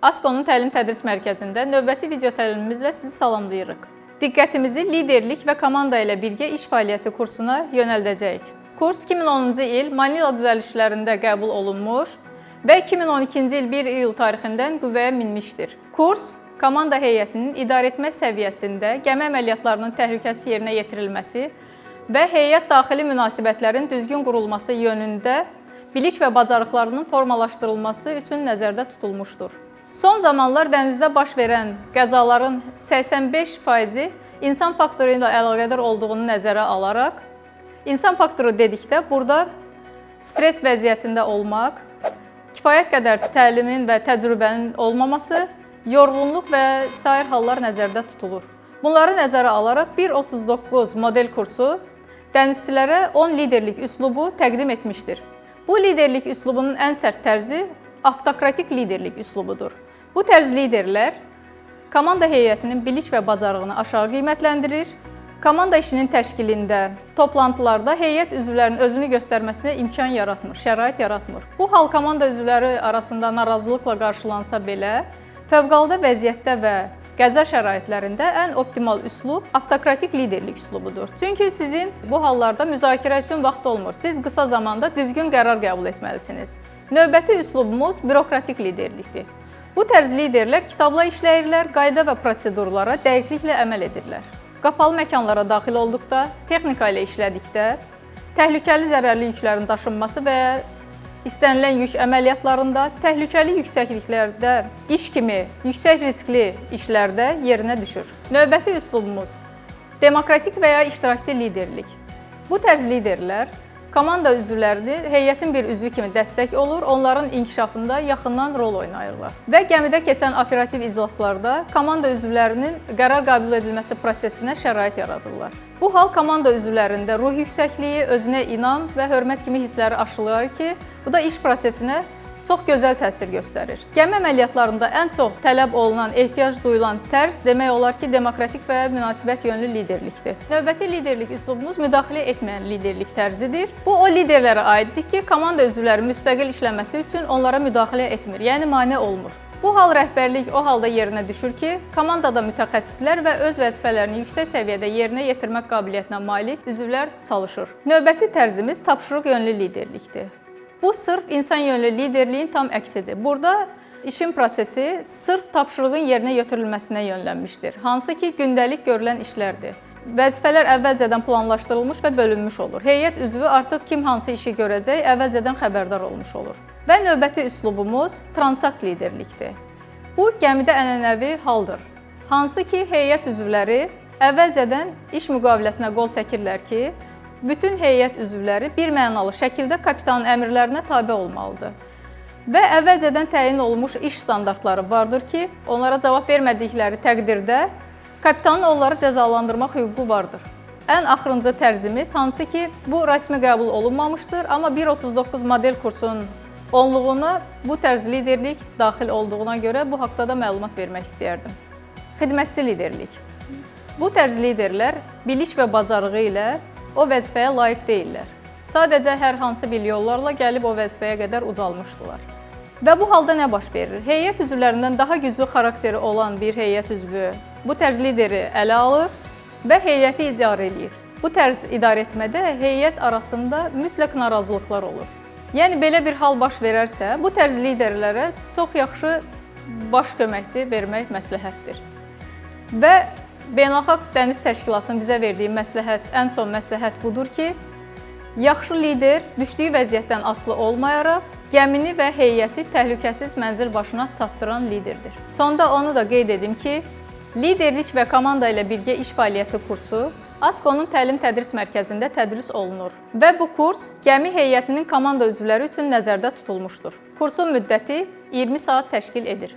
ASKO-nun təlim tədris mərkəzində növbəti video təlimimizlə sizi salamlayırıq. Diqqətimizi liderlik və komanda ilə birgə iş fəaliyyəti kursuna yönəldəcəyik. Kurs 2010-cu il Manila düzəlişlərində qəbul olunmuş və 2012-ci il 1 iyul tarixindən qüvvəyə minmişdir. Kurs komanda heyətinin idarəetmə səviyyəsində gəmi əməliyyatlarının təhlükəsiz yerinə yetirilməsi və heyət daxili münasibətlərin düzgün qurulması yönündə bilik və bacarıqlarının formalaşdırılması üçün nəzərdə tutulmuşdur. Son zamanlar dənizdə baş verən qəzaların 85%-i insan faktoru ilə əlaqədar olduğunu nəzərə alaraq, insan faktoru dedikdə burada stres vəziyyətində olmaq, kifayət qədər təlimin və təcrübənin olmaması, yorğunluq və sair hallar nəzərdə tutulur. Bunları nəzərə alaraq 1.39 model kursu dənizçilərə 10 liderlik üslubu təqdim etmişdir. Bu liderlik üslubunun ən sərt tərzi avtokratik liderlik üslubudur. Bu tərz liderlər komanda heyətinin bilik və bacarığını aşağı qiymətləndirir, komanda işinin təşkilində, toplantılarda heyət üzvlərinin özünü göstərməsinə imkan yaratmır, şərait yaratmır. Bu hal komanda üzvləri arasında narazılıqla qarşılansa belə, fövqəladə vəziyyətdə və qəza şəraitlərində ən optimal üslub avtokratik liderlik üslubudur. Çünki sizin bu hallarda müzakirə üçün vaxt olmur. Siz qısa zamanda düzgün qərar qəbul etməlisiniz. Növbəti üslubumuz bürokratik liderlikdir. Bu tərz liderlər kitabla işləyirlər, qayda və prosedurlara dəqiqliklə əməl edirlər. Qapalı məkanlara daxil olduqda, texnika ilə işlədikdə, təhlükəli zərərli yüklərin daşınması və istənilən yük əməliyyatlarında, təhlükəli yüksəkliklərdə iş kimi yüksək riskli işlərdə yerinə düşür. Növbəti üslubumuz demokratik və ya iştirakçı liderlik. Bu tərz liderlər komanda üzvlərini heyətin bir üzvü kimi dəstək olur, onların inkişafında yaxından rol oynayırlar. Və gəmidə keçən operativ iclaslarda komanda üzvlərinin qərar qəbul edilməsi prosesinə şərait yaradırlar. Bu hal komanda üzvlərində ruh yüksəkliyi, özünə inam və hörmət kimi hissləri aşılayır ki, bu da iş prosesinə çox gözəl təsir göstərir. Gəmi əməliyyatlarında ən çox tələb olunan, ehtiyac duyulan tərz demək olar ki, demokratik və münasibət yönlü liderlikdir. Növbəti liderlik üslubumuz müdaxilə etməyən liderlik tərzidir. Bu o liderlərə aiddir ki, komanda üzvləri müstəqil işləməsi üçün onlara müdaxilə etmir, yəni mane olmur. Bu hal rəhbərlik o halda yerinə düşür ki, komandada mütəxəssislər və öz vəzifələrini yüksək səviyyədə yerinə yetirmək qabiliyyətinə malik üzvlər çalışır. Növbəti tərzimiz tapşırıq yönlü liderlikdir. Bu sırf insan yönlü liderliyin tam əksidir. Burada işin prosesi sırf tapşırığın yerinə yetirilməsinə yönlənmişdir. Hansı ki, gündəlik görülən işlərdir. Vəzifələr əvvəlcədən planlaşdırılmış və bölünmüş olur. Heyət üzvü artıq kim hansı işi görəcək, əvvəlcədən xəbərdar olmuş olur. Və növbəti üslubumuz transakt liderlikdir. Bu gəmidə ənənəvi haldır. Hansı ki, heyət üzvləri əvvəlcədən iş müqaviləsinə qol çəkirlər ki, bütün heyət üzvləri bir mənalı şəkildə kapitanın əmrlərinə tabe olmalıdır. Və əvvəlcədən təyin olunmuş iş standartları vardır ki, onlara cavab vermədikləri təqdirdə kapitanın onları cəzalandırmaq hüququ vardır. Ən axırıncı tərzimiz, hansı ki, bu rəsmi qəbul olunmamışdır, amma 1.39 model kursunun onluğuna bu tərz liderlik daxil olduğuna görə bu haqda da məlumat vermək istəyərdim. Xidmətçi liderlik. Bu tərz liderlər bilik və bacarığı ilə o vəzifəyə layiq deyillər. Sadəcə hər hansı bir yollarla gəlib o vəzifəyə qədər ucalmışdılar. Və bu halda nə baş verir? Heyət üzvlərindən daha güclü xarakteri olan bir heyət üzvü bu tərz lideri ələ alır və heyəti idarə eləyir. Bu tərz idarə etmədə heyət arasında mütləq narazılıqlar olur. Yəni belə bir hal baş verərsə, bu tərz liderlərə çox yaxşı baş köməkçi vermək məsləhətdir. Və Beynəlxalq Dəniz Təşkilatının bizə verdiyi məsləhət, ən son məsləhət budur ki, yaxşı lider düşdüyü vəziyyətdən asılı olmayaraq gəmini və heyəti təhlükəsiz mənzil başına çatdıran liderdir. Sonda onu da qeyd edim ki, liderlik və komanda ilə birgə iş fəaliyyəti kursu ASKO-nun təlim tədris mərkəzində tədris olunur və bu kurs gəmi heyətinin komanda üzvləri üçün nəzərdə tutulmuşdur. Kursun müddəti 20 saat təşkil edir.